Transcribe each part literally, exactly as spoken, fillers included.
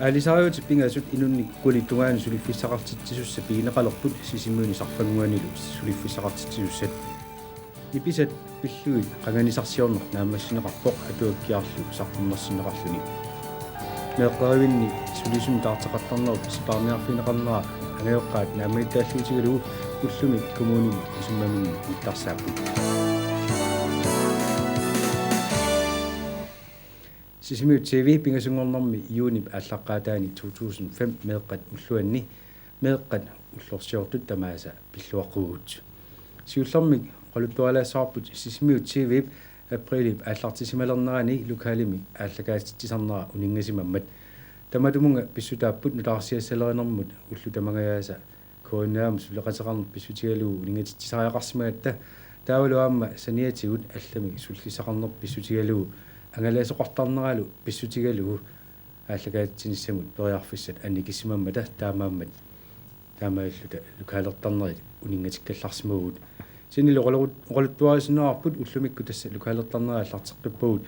Aalisariutit pingasut inunnik kulit tungaanut suliffissaqartitsisussat pigineqalerput Sisimiuni sarfannguanilu suliffissaqartitsisussat. Nipisat pillugit qanganisarsiorneq naammassineqarpoq atuakkiarlu saqqummersinneqarluni. Meeqqerivinni sulisut taarteqartarnerup sipaarniarfigineqarnera angajoqqaat naammagittaalliutigalugu ullumi kommunimi isummaminni nittarsaapput. Sisimiut T V pingasunngornermi juunip aallaqqaataani to tusind fem meeqqat ulluanni meeqqat ullorsiortut tamaasa pilluaqquugut. Siullermik oqaluttualaassavarput Sisimiut T V-p apriilip aallartisimalernerani lokalimik aallakaatitsisarnera uninngasimammat. Tamatumunnga pissutaapput nutaarsiassalerinermut ullut tamangajaasa K N A-mut suleqateqarneq pissutigalugu uninngatitsisariaqarsimagatta taavalu aamma saniatigut allamik sullissaqarneq pissutigalugu angalaasoqartarneralu pissutigalugu aallakaatitsinissamut periarfissat annikissimammata taamaammat taamaalilluta lokalertarnerit uninngatikkallarsimavugut. Kisiannili oqalu-, oqaluttuarisinnaavarput ullumikkut tassa lokalertarnerit aallarteqqippagut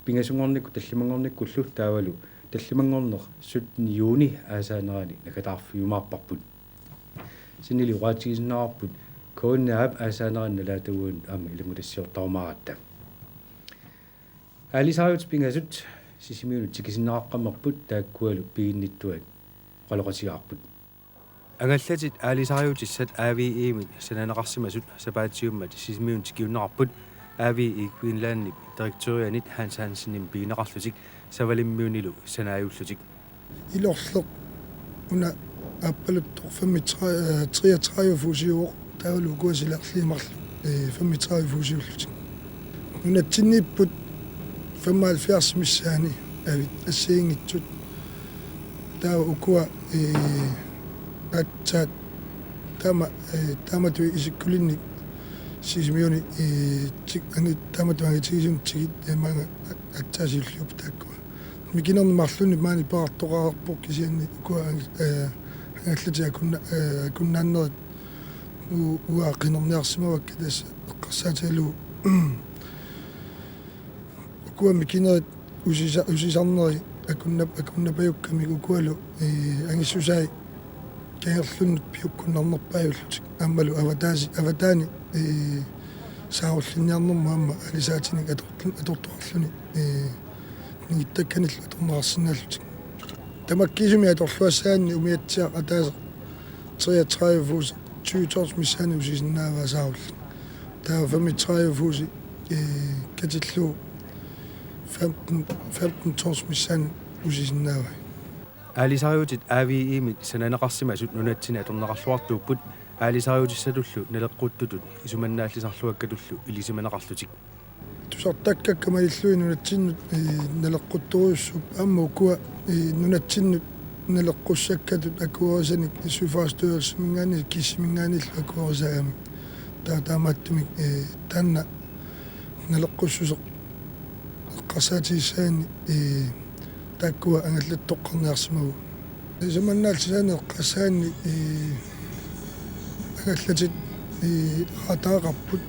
pingasunngornikkut tallimanngornikkullu taavalu tallimanngorneq sytten juuni aasaanerani naggataarfiumaarparput. Kisiannili oqaatigisinnaavarput K N A-p aasaanerani nalaataguanut aamma ilanngutassiortarumaaratta. Aalisariutit pingasut Sisimiunut tikisinneqaqqammerput taakkualu piginnittuat oqaloqatigaarput. Angallatit aalisariutissat A V E-mit sananeqarsimasut sapaatiummat Sisimiunut tikiunneqarput A V E Greenlandip direktørianit Hans Hansenimit pigineqarlutik Savalimmiunilu sanaajullutik. Ilorleq una aappaluttoq femogtredive, øh, treogtredive fuusiuvoq, taavalu ukua silarliit marluk, øh, femogtredive fuusiullutik. Nunatsinniipput femoghalvfjerds missaani avit assigiinngitsut. Taava ukua, øh, aatsaat taama, øh, taamatut isikkulinnik Sisimiuni, øh, tik-, angi-, taamatut angitigisumik tikit, øh, maanga aatsaat siulliupput taakkua. Mikinernik marlunnik maani peqartoqarpoq kisianni ukua ang-, øh, angallatit akunna-, øh, akunnaannerit u-, uanga qinerniarsimavakka tassa eqqarsaatigalugu. Ukua mikinerit usisa-, usisarneri akunnap-, akunnapajukkamik ukualu, øh, angissusai kangerlunnut piukkunnarnerpaajullutik aammalu avataasi-, avataani, øh, saarullinniarnermut aamma aalisaatinik atorlun-, atortoqarluni, øh, ningittakkanillu atorneqarsinnaallutik. Tamakkiisumik atorluassagaanni umiatsiaq ataaseq treogtredive fuusi tyve tons missaani usisinnaavaa saarullinnik. Taava femogtredive fuusi, øh, katillugu femten, femten tons missaani usisinnaavai. Aalisariutit A V E-mit sananeqarsimasut nunatsinni atorneqarluartuupput aalisariutissatullu naleqquttutut isumannaallisarluakkatullu ilisimaneqarlutik. Tusartakkakka malillugit nunatsinnut, øh, naleqquttorujussuupput aamma ukua, øh, nunatsinnut naleqqussakkatut akuerisanik Søfartsstyrelsiminngaanniit kissiminngaanniillu akuerisagamik. Taava taamaattumik, øh, taanna naleqqussuseq eqqarsaatigissagaanni, øh, taakkua angallattoqqarniarsimavugut. Isumannaallisaaneq eqqarsagaanni, øh, angallatit, øh, radareqarput,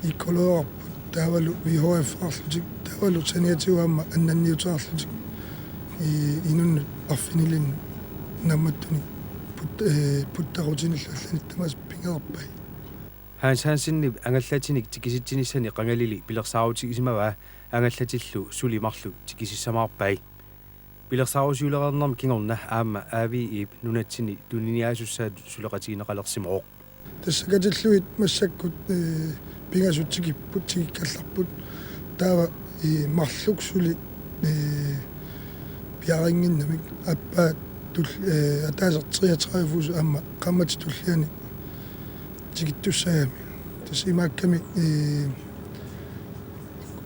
ekologeqarput, taavalu V H F-eqarlutik, taavalu saniatigut aamma annanniuteqarlutik, øh, inunnut arfinilinnut naammattunik put-, øh, puttaqutinillu allanik tamaasa pingaarpai. Hans Hansenip angallatinik tikisitsinissani qangalili pilersaarutigisimavaa angallatillu suli marluk tikisissamaarpai. Pilersaarusiulereernerma kingorna aamma A V E-p nunatsinni tuniniaasussaatut suleqatigineqalersimavoq. Tassa katillugit massakkut, øh, pingasut tikipput, tikikkallarput. Taava, øh, marluk suli, øh, piareerinnginnamik aappaa tul-, øh, ataaseq treogtredive fuusi aamma qaammatip tulliani tikittussagami. Tassa imaakkami, øh,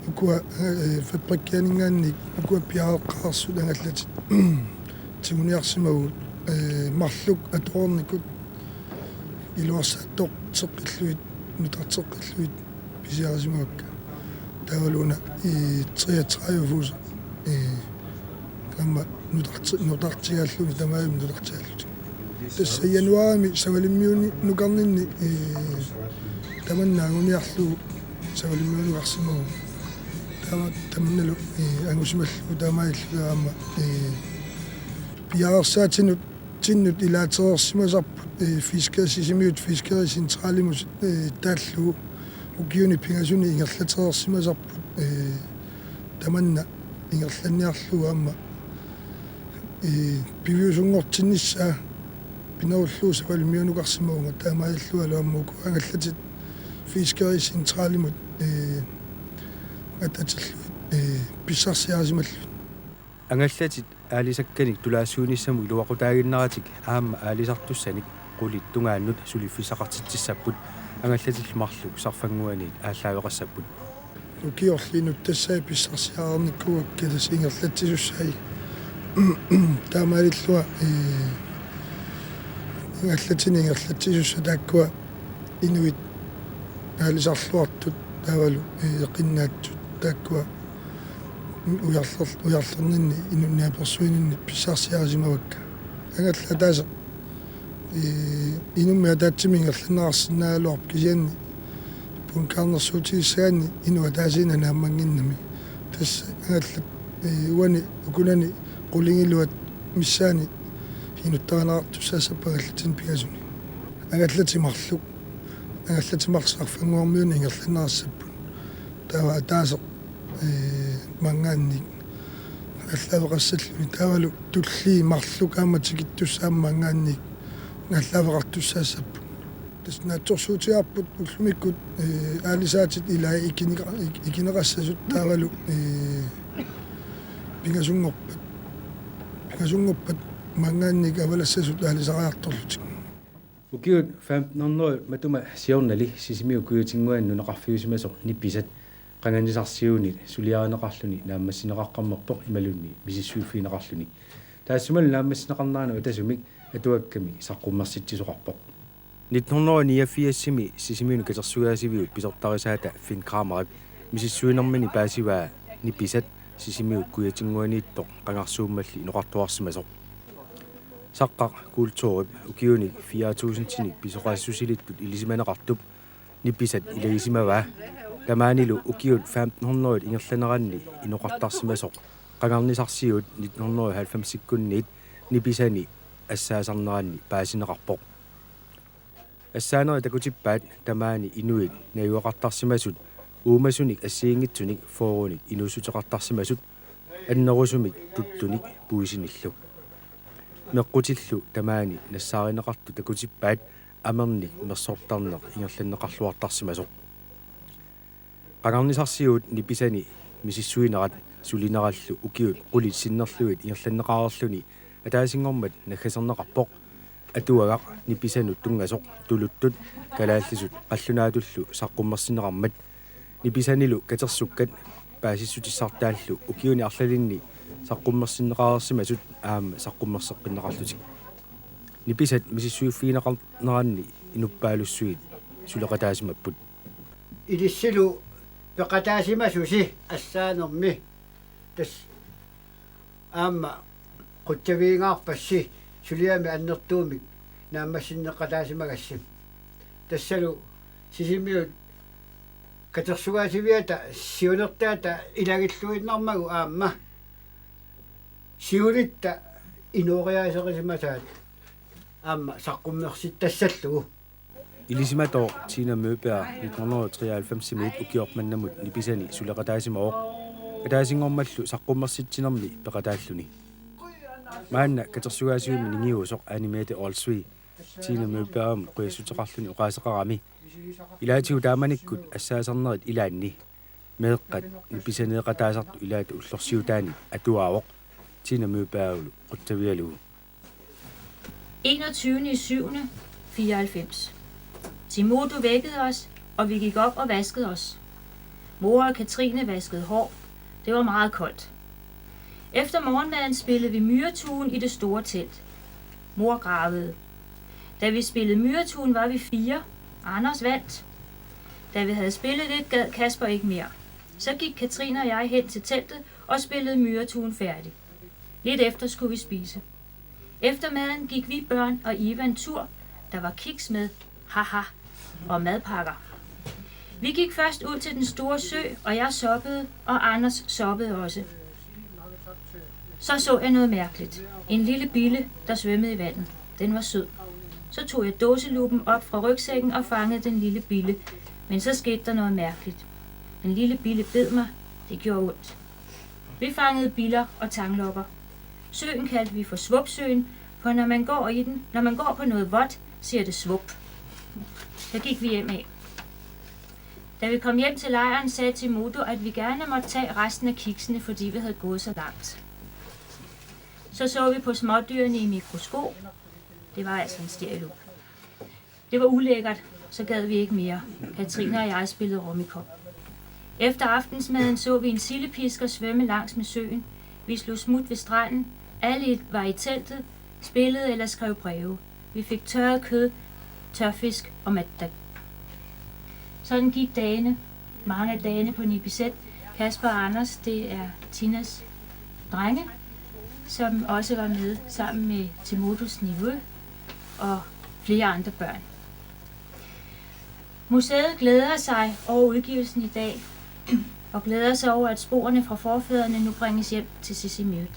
ukua, øh, fabrikkianinngaanniit ukua piareeqqareersut angallatit tiguniarsimavugut, øh, marluk atoreernikut iluarsaattoqteqqillugit, nutarteqqillugit pisiarisimavakka. Taavalu una, øh, treogtredive fuusi, øh, aamma nutarti-, nutartigaalluni tamarmik nutartigallutik. Tassa januaarimi Savalimmiuni nukarninni, øh, tamanna anguniarlugu Savalimmiunukarsimavugut. Taama tamannalu, øh, angusimallugu taamaalilluta aamma, øh, Piareersaatinut, tinnut ilaatereersimasarput, ee, fisker-, Sisimiut fiskericentralimut, ee, taallugu ukiuni pingasuni ingerlatereersimasarput, ee, tamanna ingerlanniarlugu aamma, ee, piviusunngortinnissaa pinerullugu sapalimmiunukarsimavunga, taamaalillualu aamma uku angallatit fiskericentralimut, ee, atatillugit, ee, pissarsiarisimallugit. Angallatit aalisakkanik tulaassuinissamut iluaqutaaginnaratik aamma aalisartussanik qulit tungaannut suliffissaqartitsissapput, angallatillu marluk sarfannguaniit aallaaveqassapput. Ukiorli nuttassai pissarsiareernikuuakka tassa ingerlatsisussai. Taamaalillunga, ee, angallatini ingerlatsisussat taakkua inuit aalisarluartut taavalu, ee, eqinnaatsut taakkua ujarler-, ujarlerninni inunnik apersuininni pissarsiarisimavakka. Angallat ataaseq, ee, inummit ataatsimik ingerlanneqarsinnaagaluarpoq, kisianni punkaarnersuutigissagaanni inuk ataasiinnaq naammannginnami. Tassa angallat, ee, uani ukunani qulingiluat missaani inuttarineqartussaassapput angallatini pingasuni. Angallatit marluk, angallatit marluk sarfannguarmiunut ingerlanneqassapput. Taava ataaseq, ee, maanngaanniit aallaaveqassalluni, taavalu tullii marluk aamma tikittussat aamma maanngaanniit aallaaveqartussaassapput. Tassa naatsorsuutigaarput ullumikkut, ee, aalisaatit ilaat ikineqa-, ik-, ikineqassasut taavalu, ee, pingasunngorpat, pingasunngorpat maanngaanniit avalassasut aalisariartorlutik. Ukiut femten hundrede matuma siornali Sisimiut kujatinnguani nunaqarfiusimasoq Nipisat qanganisarsiuunit suliarineqarluni naammassineqaqqammerpoq imaluunniit misissuiffigineqarluni. Taassumalu naammassineqarneranut atasumik atuakkamik saqqummersitsisoqarpoq. Nitten hundrede og niogfirsimi Sisimiuni katersugaasiviup pisortarisaata Finn Kramerip misissuinermini paasivaa Nipisat Sisimiut kujatinnguaniittoq qangarsuummalli inoqartuarsimasoq. Saqqaq Kulturip ukiunik fire tusindinik pisoqaassusilittut ilisimaneqartup Nipisat ilagisimavaa. Tamaanilu ukiut femten hundrede ingerlaneranni inoqartarsimasoq qangarnisarsiuut nitten hundrede og halvfemsikkunniit Nipisani assaasarneranni paasineqarpoq. Assaanerit takutippaat tamaani inuit najugaqartarsimasut uumasunik assigiinngitsunik fyrrenik inuussuteqartarsimasut annerusumik tuttunik puisinillu. Meqqutillu tamaani nassaarineqartut takutippaat amernik mersortarneq ingerlanneqarluartarsimasoq. Qangarnisarsiuut Nipisani misissuinerat sulinerallu ukiut qulit sinnerlugit ingerlanneqareerluni ataasinngormat naggaserneqarpoq. Atuagaq Nipisanut tunngasoq tuluttut kalaallisut qallunaatullu saqqummersinneqarmat. Nipisanilu katersukkat paasissutissartaallu ukiuni arlalinni saqqummersinneqareersimasut aamma saqqummerseqqinneqarlutik. Nipisat misissuiffigineqarneranni inuppaalussuit suleqataasimapput. Ilissilu peqataasimasusi assaanermi. Tassa aamma qutsavigingaarpassi suliami annertuumik naammassinneqataasimagassi. Tassalu Sisimiut katersugaasiviata siunertaata ilagilluinnarmagu aamma siulitta inooriaaserisimasaat aamma saqqummersittassallugu. Ilisimatooq Tina Møberg nitten hundrede og treoghalvfemsimiit ukioq mannamut Nipisani suleqataasimavoq, ataasinngormallu saqqummersitsinermi peqataalluni. Maanna katersugaasivimmi ningiusoq Anne Mette Olsvig Tina Møbergimut qujassuteqarluni oqaaseqarami: Ilaatigut taamanikkut assaasarnerit ilaanni meeqqat Nipisaneeqataasartut ilaata ullorsiutaanni atuaavoq, Tina Møbergulu qutsavigalugu. Enogtyvende syvende fireoghalvfems. Timodo vækkede os, og vi gik op og vaskede os. Mor og Katrine vaskede hår. Det var meget koldt. Efter morgenmaden spillede vi myretuen i det store telt. Mor gravede. Da vi spillede myretuen, var vi fire. Anders vandt. Da vi havde spillet lidt, gad Kasper ikke mere. Så gik Katrine og jeg hen til teltet og spillede myretuen færdig. Lidt efter skulle vi spise. Efter maden gik vi børn og Eva en tur. Der var kiks med. Haha. Og madpakker. Vi gik først ud til den store sø, og jeg soppede, og Anders soppede også. Så så jeg noget mærkeligt. En lille bille, der svømmede i vandet. Den var sød. Så tog jeg dåseluppen op fra rygsækken og fangede den lille bille. Men så skete der noget mærkeligt. Den lille bille bed mig. Det gjorde ondt. Vi fangede biller og tanglopper. Søen kaldte vi for Svupsøen, for når man går i den, når man går på noget vådt, siger det svup. Så gik vi hjem af. Da vi kom hjem til lejren, sagde Timodo, at vi gerne måtte tage resten af kiksene, fordi vi havde gået så langt. Så så vi på smådyrene i mikroskop. Det var altså en stereolup. Det var ulækkert, så gad vi ikke mere. Katrine og jeg spillede Rummikub. Efter aftensmaden så vi en sildepisker svømme langs med søen. Vi slog smut ved stranden. Alle var i teltet, spillede eller skrev breve. Vi fik tørret kød, tørfisk og mattak. Sådan gik dagene. Mange af dagene på Nipisat. Kasper og Anders, det er Tinas drenge, som også var med sammen med Timodos nevø og flere andre børn. Museet glæder sig over udgivelsen i dag, og glæder sig over, at sporene fra forfædrene nu bringes hjem til Sisimiut.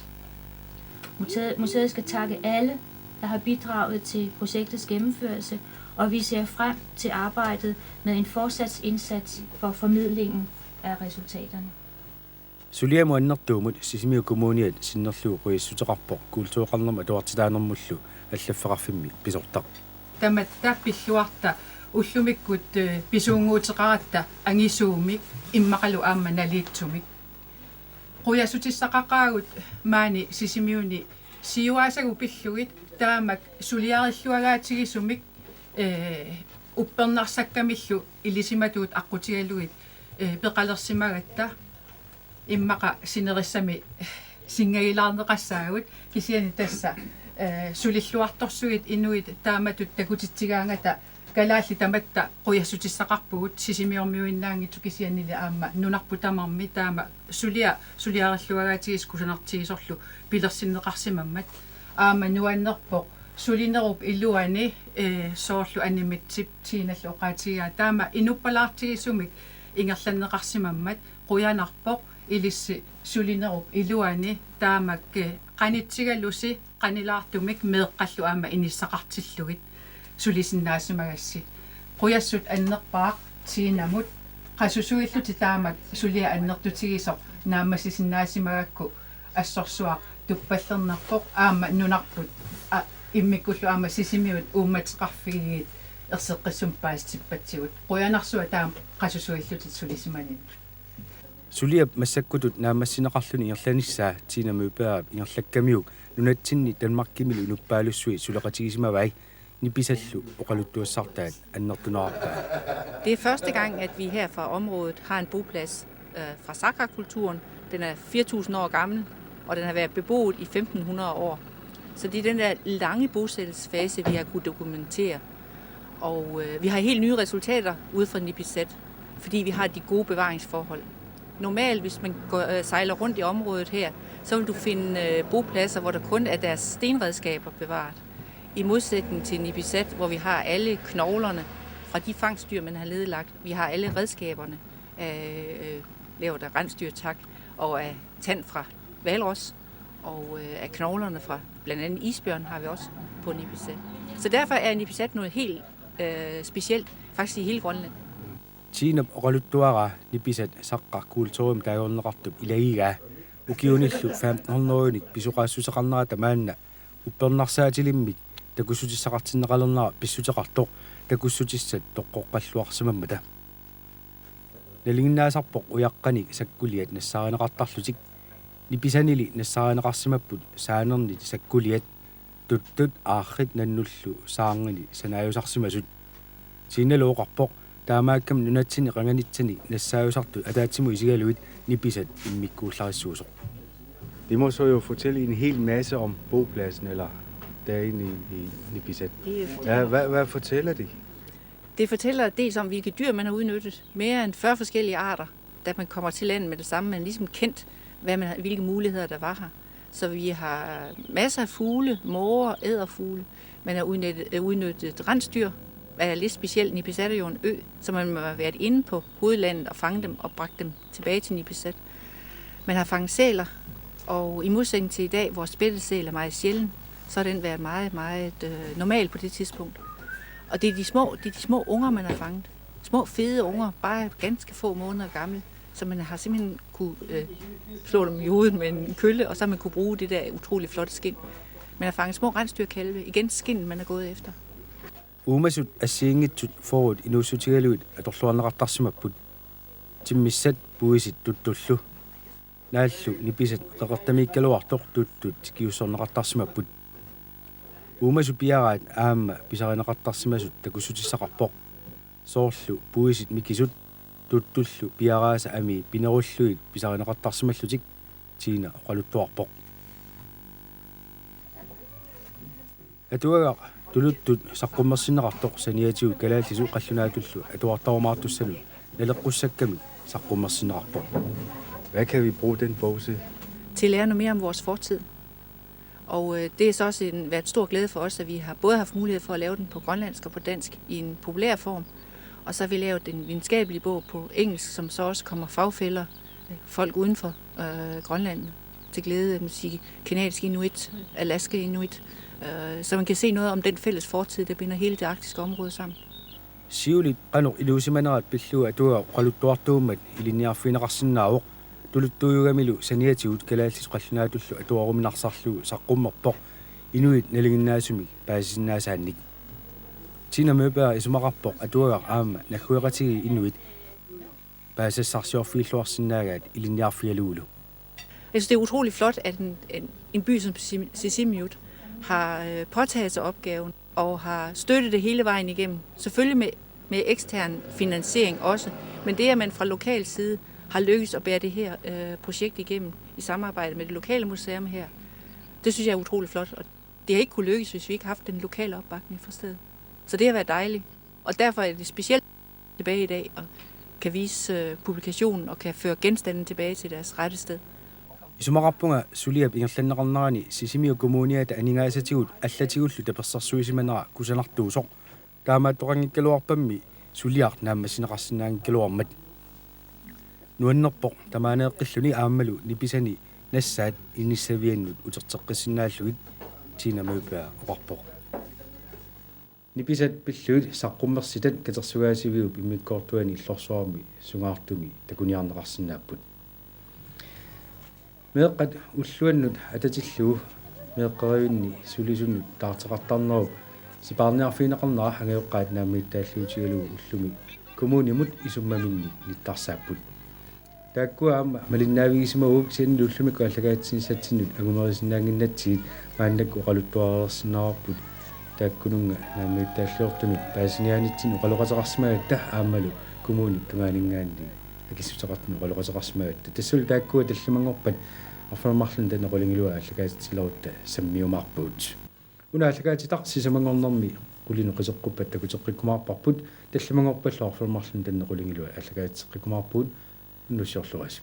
Museet, museet skal takke alle, der har bidraget til projektets gennemførelse, og vi ser frem til arbejdet med en fortsat indsats for formidlingen af resultaterne. Suliamut annertuumut Sisimiut Kommuniat sinnerlugu qujassuteqarpoq kultureqarnermut atuartitaanermullu allaffeqarfimmi pisortaq. Tamatta pilluarta ullumikkut, eh, pisuunnguuteqaratta angisuumik immaqalu aamma naliitsumik. Qujassutissaqaqaagut maani Sisimiuni siuaasagut pillugit taamak suliarilluagaatigisumik, eh, uppernarsakkamillu ilisimatuut aqqutigalugit, eh, peqalersimagatta. Immaqa sinerissami singagilaarneqassaagut kisianni tassa, eh, sulilluartorsuit inuit taamatut takutitsigaangata kalaallit tamatta qujassutissaqarpugut Sisimiormiuinnaanngitsoq kisiannili aamma nunarput tamarmi taama sulia-, suliarilluagaatigisoq kusanartigisorlu pilersinneqarsimammat. Aamma nuannerpoq sulinerup iluani, eh, soorlu Anni Metsip Tinallu oqaatigaa taama inuppalaartigisumik ingerlanneqarsimammat qujanarpoq ilissi sulinerup iluani taamak, eh, qanitsigalusi qanilaartumik meeqqallu aamma inissaqartillugit sulisinnaasimagassi. Qujassut annerpaaq Tinamut qasusuillutit taamak suliaq annertutigisoq naammassisinnaasimagakku assorsuaq tuppallernarpoq aamma nunarput, a, immikkullu aamma Sisimiut uummateqarfigiit erseqqissumik paasitippatsigut. Qujanarsuaq taama qasusuillutit sulisimaninni. Suliap massakkutut naammassineqarluni ingerlanissaa Tina Møberg ingerlakkamiuk nunatsinni Danmarkimilu inuppaalussuit suleqatigisimavai. Nipisallu oqaluttuassartaat annertunerarpaa. Det er første gang, at vi her fra området har en boplads, øh, fra Sakra-kulturen. Den er fire tusind år gammel, og den har været beboet i femten hundrede år. Så det er den der lange bosættelsesfase, vi har kunnet dokumentere. Og, øh, vi har helt nye resultater ude fra Nipisat, fordi vi har de gode bevaringsforhold. Normalt, hvis man går, øh, sejler rundt i området her, så vil du finde, øh, bopladser, hvor der kun er deres stenredskaber bevaret. I modsætning til Nipisat, hvor vi har alle knoglerne fra de fangstdyr, man har nedlagt. Vi har alle redskaberne af, øh, lavet af rensdyrtak og af tand fra hvalros, og, øh, af knoglerne fra blandt andet isbjørn har vi også på Nipisat. Så derfor er Nipisat noget helt, øh, specielt, faktisk i hele Grønland. Tinap oqaluttuaraa Nipisat Saqqaq kulturimik taagorneqartup ilagigaa. Ukiunillu femten hundrede-unik pisoqaassuseqarnerata maanna uppernarsaatilimmik takussutissaqartinneqalernera pissuteqartoq takussutissat toqqoqqalluarsimammata. Nalinginnaasarpoq ujaqqanik sakkuliat nassaarineqartarlutik. Nipisanili nassaarineqarsimapput saanernit sakkuliat, tuttut, aarrit nannullu saarngini sanaajusarsimasut. Sinnalooqarpoq taamaakkami nunatsinni qanganitsinni nassaajusartut ataatsimut isigalugit nipisat immikkuullarissuusoq. Det må så jo fortælle en hel masse om bopladsen eller dagen i, i Nipisat. Det er jo fordi Ja, hvad, hvad fortæller det? Det fortæller dels om, hvilke dyr man har udnyttet. Mere end fyrre forskellige arter, da man kommer til landet med det samme. Man har ligesom kendt, hvad man, hvilke muligheder der var her. Så vi har masser af fugle, måger, edderfugle. Man har udnyttet, øh, udnyttet rensdyr. Er lidt specielt, Nipisat er jo en ø, så man må have været inde på hovedlandet og fange dem og bragt dem tilbage til Nipisat. Man har fanget sæler, Og i modsætning til i dag, hvor spættesæl er meget sjælden, så har den været meget, meget øh, normal på det tidspunkt. Og det er, de små, det er de små unger, man har fanget. Små fede unger, bare ganske få måneder gamle, så man har simpelthen kunne øh, slå dem i hovedet med en kølle, og så har man kunne bruge det der utrolig flotte skind. Man har fanget små rensdyrkalve, igen skind, man er gået efter. Uumasut assigiinngitsut fyrret inuussutigalugit atorluarneqartarsimapput. Timmissat puisit tuttullu. Naallu nipisat qeqertamiikkaluartoq tuttut tikiussorneqartarsimapput. Uumasut piaraat aamma pisarineqartarsimasut takussutissaqarpoq. Soorlu puisit mikisut tuttullu piaraasa amii pinerullugit pisarineqartarsimallutik, Tina oqaluttuarpoq. Atuagaq tuluttut saqqummersinneqartoq saniatigut kalaallisut qallunaatullu atuartarumaartussanut naleqqussakkamik saqqummersinneqarpoq. Hvad kan vi bruge den bog til? Til at lære noget mere om vores fortid. Og øh, det har så også en, været en stor glæde for os, at vi har både haft mulighed for at lave den på grønlandsk og på dansk i en populær form. Og så har vi lavet en videnskabelig bog på engelsk, som så også kommer fagfæller, øh, folk uden for øh, Grønland, til glæde, at sige, canadisk inuit, Alaska inuit, øh, så man kan se noget om den fælles fortid, der binder hele det arktiske område sammen. Siulit qanoq iluusimanerat pillugu atuagaq oqaluttuartuummat ilinniarfigineqarsinnaavoq. Tuluttuujugamilu saniatigut kalaallisut qallunaatullu atuaruminarsarlugu saqqummerpoq inuit nalinginnaasumik paasisinnaasaannik. Tina Møberg isumaqarpoq atuagaq aamma naggueqatigiit inuit paasassarsiorfigilluarsinnaagaat ilinniarfigalugulu. Jeg synes, det er utrolig flot, at en, en, en by som Sisimiut har øh, påtaget sig opgaven og har støttet det hele vejen igennem. Selvfølgelig med, med ekstern finansiering også, men det, at man fra lokal side har lykkes at bære det her øh, projekt igennem i samarbejde med det lokale museum her, det synes jeg er utrolig flot, og det har ikke kunne lykkes, hvis vi ikke har haft den lokale opbakning fra stedet. Så det har været dejligt, og derfor er det specielt tilbage i dag og kan vise øh, publikationen og kan føre genstanden tilbage til deres rette sted. Isumaqarpunga suliap ingerlanneqarnerani Sisimiut Kommuniata aningaasatigut allatigullu tapersersuisimanera kusanartuusoq. Taamaattoqanngikkaluarpammi suliaq naammassineqarsinnaanngikkaluarmat. Nuannerpoq tamaaneeqqilluni aammalu nipisani nassaat inissaviannut uterteqqissinnaallugit, Tina Møberg oqarpoq. Nipisat pillugit saqqummersitat katersugaasiviup immikkoortuani illorsuarmi sungaartumi takuniarneqarsinnaapput. Meeqqat ulluannut atatillugu meeqqerivinni sulisunut taarteqartarnerup sipaarniarfigineqarnera angajoqqaat naammagittaalliutigalugu ullumi kommunimut isummaminnik nittarsaapput. Taakkua aamma malinnaavigisimaguk kisianni ullumikkut aallakaatitsinissatsinnut angumerisinnaannginnatsigit maannakkut oqaluttuareersinnaavarput. Taakkununnga naammagittaalliortumik paasiniaanitsinni oqaloqateqarsimagatta aammalu kommunip tungaaninngaanniit akissuteqartunut oqaloqateqarsimagatta. Tassalu taakkua tallimanngorpat arfineq-marlunut tanneq qulingiluat aallakaatitsilerutta sammiumaarpagut. Una aallakaatitaq sisamanngornermi qulinut qiteqquppat takuteqqikkumaarparput, tallimanngorpallu arfineq-marlunut tanneq qulingiluat aallakaatitseqqikkumaarpugut. Unnussiorluarisi.